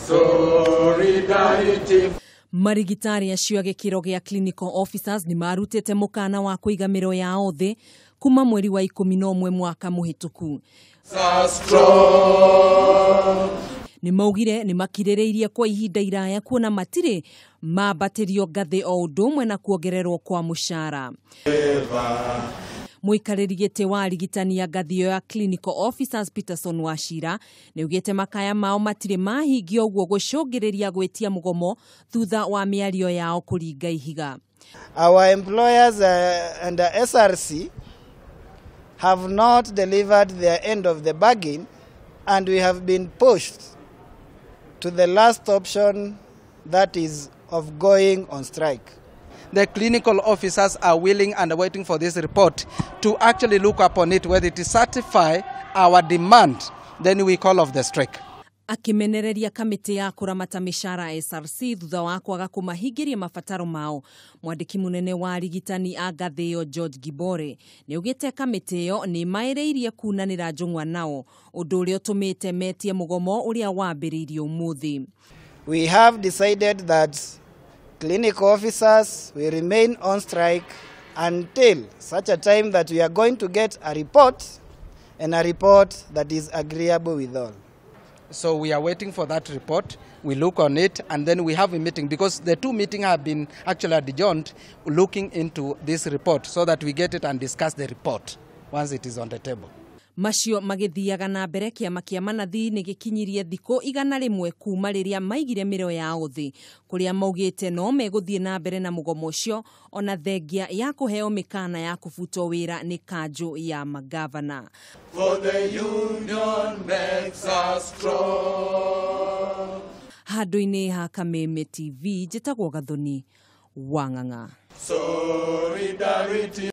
Solidarity. Marigitari acio a gĩkĩro gĩa clinical officers nĩ marutĩte mũkana wa kũiga mĩro yao thĩ kuma mweri wa 11 mwaka mũhĩtũku. Strong. Nĩ maugire nĩ makirĩrĩirie kwa ihinda iraya kuona matirĩ mambatĩrio ngathĩ o ũndũ ũmwe na kuongererwo kwa mũcara. Mũikarĩri gĩtĩ wa arigitani a ngathĩ ĩyo ya clinical officers Peterson Wachira nĩ augĩte makaya mao matirĩ mahingio ũguo gũcũngĩrĩria gwĩtia mũgomo thutha wa mĩario yao kũringa ihiga. Our employers and the SRC have not delivered their end of the bargain, and we have been pushed to the last option, that is of going on strike. The clinical officers are willing and waiting for this report to actually look upon it, whether it is certify our demand, then we call off the strike. Akimenereria kamĩtĩ ya kũramata mĩcara SRC thutha wa kwaga kũmahingĩria mabataro mao, mwandĩki mũnene wa arigitani a ngathĩ ĩyo George Gibore nĩ augĩte kamĩtĩ ĩyo nĩ maĩrĩirie kunanĩra njũng'wa nao, ũndũ ũrĩa ũtũmĩte metie mũgomo ũrĩa wambĩrĩirie ũmũthĩ. We have decided that clinical officers will remain on strike until such a time that we are going to get a report, and a report that is agreeable with all. So we are waiting for that report. We look on it, and then we have a meeting, because the two meetings have been actually adjourned, looking into this report so that we get it and discuss the report once it is on the table. Macio magĩthiaga na mbere, kĩama kĩa manathi nĩ gĩkinyirie thikũ 100 kuma rĩrĩa maigire mĩro yao thĩ, kũrĩa maugĩte no megũthiĩ na mbere na mũgomo ũcio ona thengia ya kũheo mĩkana ya kũbutwo wĩra nĩ kanjũ ya magavana. For the union makes us strong. Handũ-inĩ ha Kameme TV, njĩtagwo Gathoni Wang'ang'a. Solidarity.